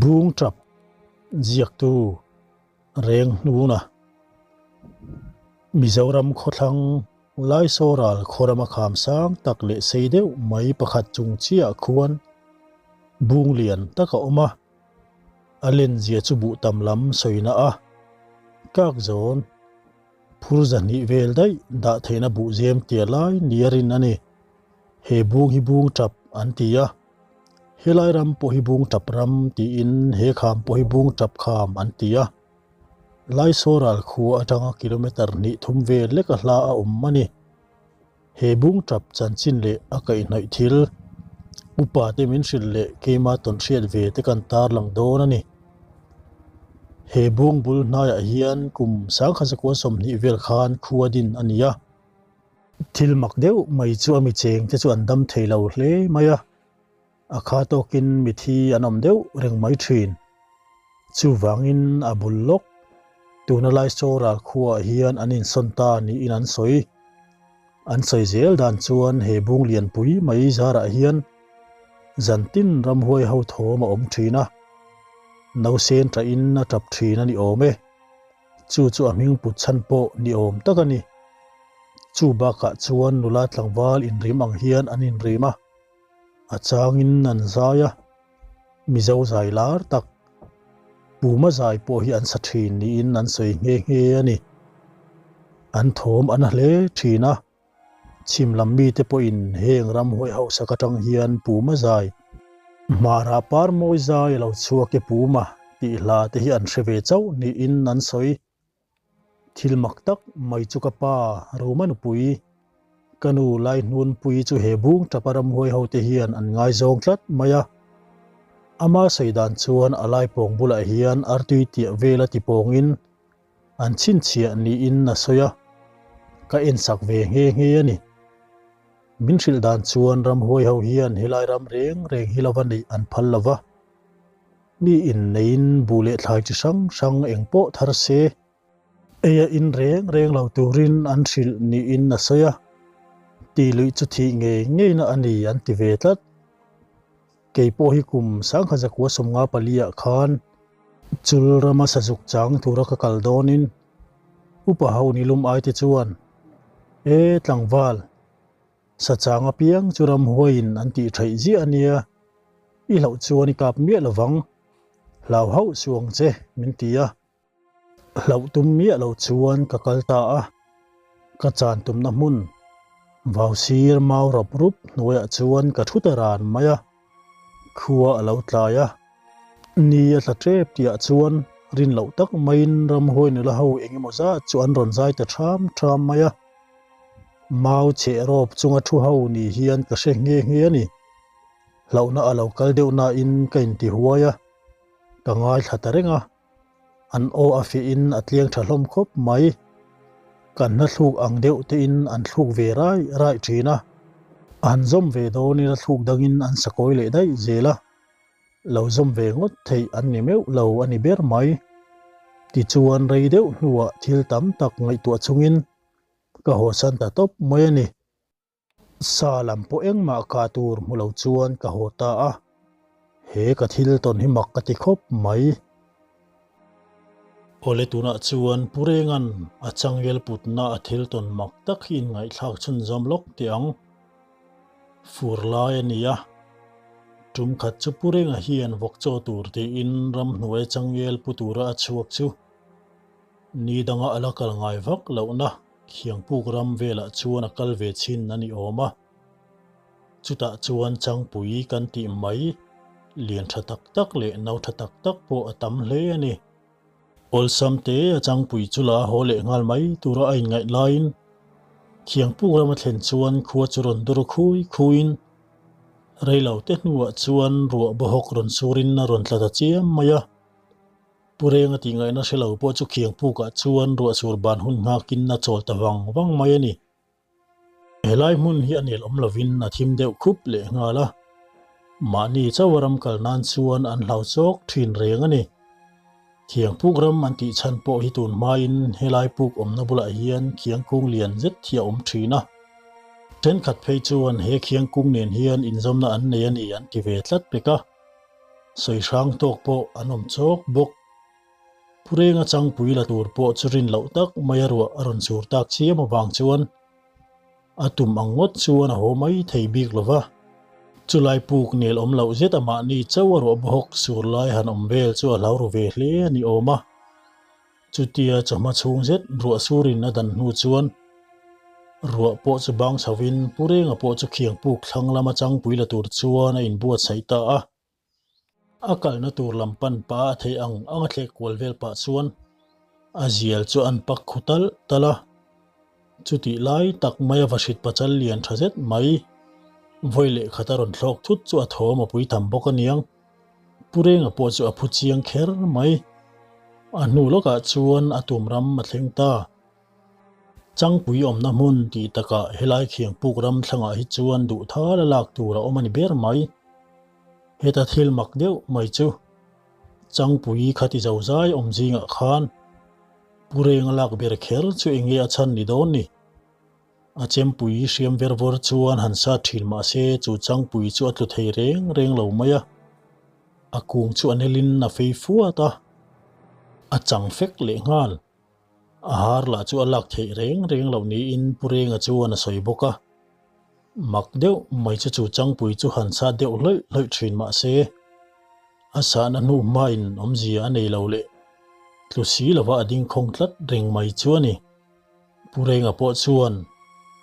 Bung tap ziaktu reng hnuna Mizoram khawthlang Laisoral khawrama kham sang tak leh sei deuh mai pakhat chung chiah khuan bung lian tak a awm a, a lenzia chu buh tam lam sawina a kak zawn. Phur zahnih vel daih dah theihna buh zem tia lai nia rin a ni. He bung hi bung tap an ti a, helai ram pawh hi bung tap ram tiin he kham pawh hi bung tap kham an ti a. Laisoral khua atanga kilometre hnih thum vel lek a hla a awm a ni. He bung tap chanchin leh a kaihhnawih thil upa te min hrilh leh keima tawnhriat ve te kan tarlang dawn a ni. He bung bul hnaiah hian kum 1920 vel khan khua din a ni a. Thil mak deuh mai chu a mi cheng te chu an dam thei lo hle mai a. A kha tawkin mithi an awm deuh reng mai thin. Chuvangin a bul lawk, tuna Laisaw ralkhuaah hian an insawn ta niin an sawi. An sawi zel dan chuan he bung lianpui mai zarah hian zantin ramhuai ho thawm a awm thin a, nausen ṭahin a ṭap thin a ni awm e. Chu chu a hming put chhan pawh ni awm tak a ni. Chu bakah chuan nula tlangval inrim ang hian an inrim a. A changin an zai a, Mizo zai lar tak Puma zai pawh hi an sa thin niin an sawi nghe nghe a ni. An thawm a na hle thin a, chhim lam mite pawhin heng ramhuai hausak atang hian Puma zai, Hmarah par mawi zai a lo chhuak e Puma tih hla te hi an hre ve chauh niin an sawi. Thil mak tak mai chu ka pa Ruma nupui, ka nu Laihnunpui chu he bung tapa ramhuai hote hian an ngaizawng tlat mai a. Ama sawi dan chuan a laipawng bulah hian artui tiah vela tipawngin an chhinchhiah niin a sawi a, ka ensak ve nghe nghe a ni. Min hrilh dan chuan ramhuai ho hian helai ram reng reng hi lova neih an phal lova. Mi inneiin buh leh thlai chi hrang hrang eng pawh thar se, ei a in reng reng lo turin an hrilh niin a sawi a, tih luih chu thih ngei ngeina a ni an ti ve tlat. Kei pawh hi kum 1954 ah khan chul rama sazuk chang tura ka kal dawnin upa ho ni lum ai te chuan, E tlangval, Sachang apiang chu ramhuaiin an tih theih ziah a nia, i hlauh chuan i kap miah lovang, hlau hauh suh ang che, min ti a. Hlauh tum miah lo chuan ka kal ta a, ka chan tumna hmun vau sir mau rawp rup hnuaiah chuan ka thu ta ran mai a, khua a lo tlai a. Ni a tla tep tihah chuan rin loh tak maiin ramhuai nula ho eng emaw zat chu an rawn zai ta ṭham ṭham mai a. Mau cheh rawp chunga thu ho ni hian ka hre nghe nghe a ni. Hlauhna a lo kal deuh nain ka inti huai a, ka ngaithla ta reng a. An aw a fiahin a tliang tha hlawm khawp mai. Kan hla thluk ang deuh tein an thluk ve rai rai thin a. An zawm ve dawnin a thluk dangin an sakawi leh daih zel a. Lo zawm ve ngawt theih an ni meuh lo a ni ber mai. Tichuan rei deuh hnuah thil tam tak ngaihtuah chungin ka hawsan ta tawp mai a ni. Sa lam pawh engmah kah tur hmu lo chuan ka haw ta a, he ka thil tawn hi mak ka ti khawp mai. Awle tunah chuan Pu Renga'n a changel putna a thil tawn mak tak hi inngaihthlak chhunzawm lawk teh ang. Fur lai a ni a, tum khat chu Pu Renga hian vawk chaw tur tiin ramhnuai changel pu tura a chhuak chu ni danga a la kal ngai vak lohna Khiangpuk ram velah chuan a kal ve chhin a ni awm a. Chutah chuan Changpui kan tih mai lian tha tak tak leh no tha tak tak pawh a tam hle a ni. Awlsam te a Changpui chu la haw leh nghal mai tura a inngaih laiin Khiangpuk rama thlen chuan khua chu rawn dur khui khuiin reilo te hnuah chuan ruah bawhawk rawn surin a rawn tla ta chiam mai a. Pu Renga tih ngaihna hre lo pawh chu Khiangpukah chuan ruahsur ban hun nghakin a chawl ta vang vang mai a ni. Helai hmun hi a nel awm lovin a thim deuh khup leh nghal a, mahni chauha ram kal nan chuan an hlau chawk thin reng a ni. Khiangpuk ram an tih chhan pawh hi tun hmain helai puk awmna bulah hian khiangkung lian zet hi a awm thin a. Thenkhat phei chuan he khiangkung nen hian inzawmna an nei a ni an ti ve tlat pek a. Sawi hrang tawk pawh an awm chawk bawk. Pu Renga changpui la tur pawh chu rin loh tak mai a ruah a rawn sur tak chiam avang chuan a tum ang ngawt chuan a haw mai thei bik lo va. Chulai puk nel awm loh zet a mahni chauh a ruah bawk sur lai han awm vel chu a hlau ru ve hle a ni awm a. Chutia chawhma chhung zet ruah surin a dan hnu chuan ruah pawh chu bang chhovin Pu Renga pawh chu khiang puk thlang lama changpui la tur chuan a inbuatsaih ta a. A kalna tur lam pan pah a theih ang ang a thlek kual vel pah chuan a zial chu an pak khu talh talh a. Chutih lai tak mai a vahrit pachal lian tha zet mai vawi leh khat a rawn thlawk thut chu a thawm a pui tham bawk aniang. Pu Renga pawh chu a phu chiang kher mai. A hnu lawkah chuan a tum ram a thleng ta. Changpui awmna hmun tih takah helai khiang puk ram thlangah hi chuan duh thal a lak tur a awm a ni ber mai. Heta thil mak deuh mai chu Changpui kha ti zo zai awm zingah khan Pu Renga lak ber kher chu eng nge a chhan ni dawn ni? A chempui hriam ver vawr chuan han sat thin mah se chu Changpui chu a tlu thei reng reng lo mai a. A kung chu a nelin a fei fuat a, a chang fek leh nghal. A har lah chu a lak theih reng reng loh niin Pu Renga chuan a sawi bawk a. Mak deuh mai chu chu Changpui chu han sat deuh hlawih hlawih thin mah se, a sahna hnu hmain awmzia a nei lo leh tlu si lova a ding khawng tlat reng mai chu a ni. Pu Renga pawh chuan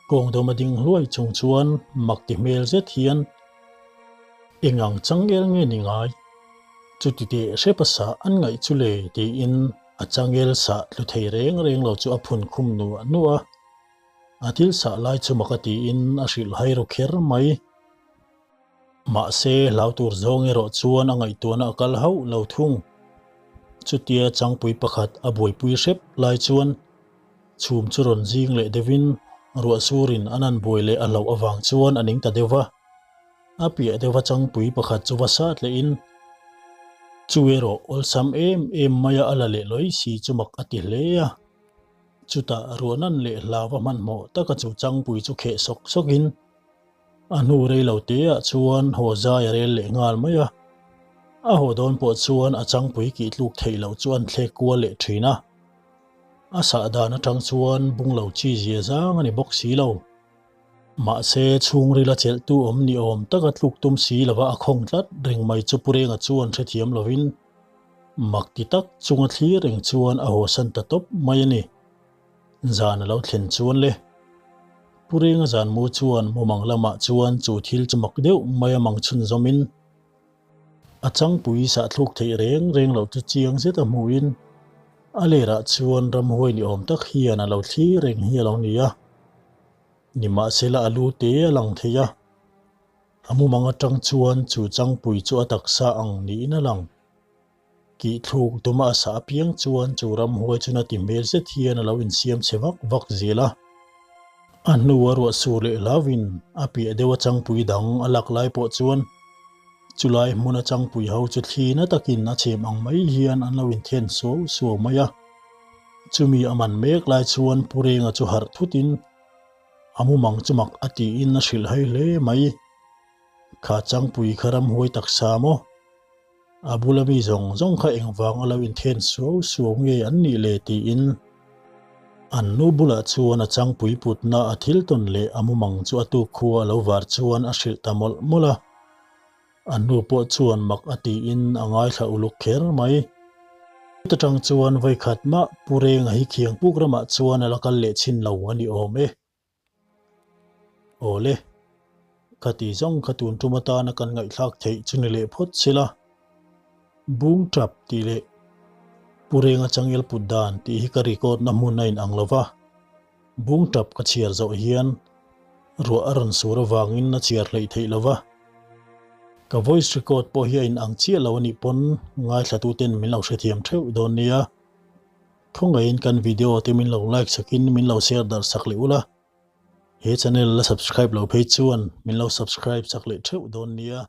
kawng dawm a ding hluai chung chuan mak ti hmel zet hian eng ang changel nge ni ngai? Chuti teh hrepa sah an ngaih chu le tiin a changel sah tlu thei reng reng lo chu a phun khum nuah nuah a. A thil sah lai chu mak a tiin a hrilh hai ru kher mai. Mahse, hlau tur zawng erawh chuan a ngaihtuahna a kal hauh lo thung. Chutia changpui pakhat a buaipui hrep lai chuan chhum chu rawn zing leh deuhin ruah surin an han buai leh a hlauh avang chuan a ning ta deuh va. A piah deuha changpui pakhat chu va sat lehin chu erawh awlsam em em maia a la leh lawi si chu mak a ti hle a. Chutah ruahnan leh hlauva hmanhmawh taka chu changpui chu kheh sawk sawkin A hnu rei lo te ah chuan haw zai a rel leh nghal mai a, a haw dawn pawh chuan a changpui kih tluk theih loh chu an thlek kual leh thin a. A sah dan atang chuan bung lo chi zia zang a ni bawk si lo. Mahse, chhungril a chelhtu awm ni awm taka tluk tum si lova a khawng tlat reng mai chu Pu Renga chuan hrethiam lovin mak ti tak chunga thlir reng chuan a hawsan ta tawp mai a ni. Zan a lo thlen chuan le. Pu Renga zan mu chuan mumang lamah chuan chu thil chu mak deuh mai a mang chhunzawmin a changpui sahthluk theih reng reng loh chu chiang zet a hmuhin a lerah chuan ramhuai ni awm tak hian a lo thlir reng hi a lo ni a. Nimahsela a lu te a lang thei a, a mumang atang chuan chu changpui chu a taksa ang niin a lang. Kihthluk tuma a sah apiang chuan chu ramhuai chuna ti hmel zet hian a lo insiam chhe vak vak zel a. A hnu a ruah sur leh hlauhin a piah deuh a changpui dang a lak lai pawh chuan chulai hmuna changpui ho chu thli na takin a chhem ang mai hian an lo inthen suau suau mai a. Chumi a man mek lai chuan Pu Renga chu harh thutin a mumang chu mak a tiin a hrilh hai hle mai. Kha changpui kha ramhuai taksa maw? A bula mi zawng zawng kha engvang a lo inthen suau suau nge an nih le tiin an nu bulah chuan a changpui putna a thil tawn leh a mumang chu a tuk khua a lo var chuan a hrilh ta mawlh mawlh a. An nu pawh chuan mak a tiin a ngaithla uluk kher mai. Chuta tang chuan vawikhat mah Pu Renga hi Khiangpuk ramah chuan a la kal leh chhin lo a ni awm e. Awle, ka ti zawng kha tun tum atana kan ngaihthlak theih chu ni leh phawt sila. Bung tap tih leh Pu Renga changel put dan tih hi ka record na hmun a in ang lova. Bung tap ka chhiar zawh hian ruah a rawn sur avangin a chhiar hleih theih lova. Ka voice record pawh hi a in ang chiah lo anih pawn ngaithlatuten min lo hrethiam theuh dawn nia. Thawngaihin kan video te min lo like sakin min lo share darh sak leh ula, he channel la subscribe lo phei chuan min lo subscribe sak leh theuh dawn nia.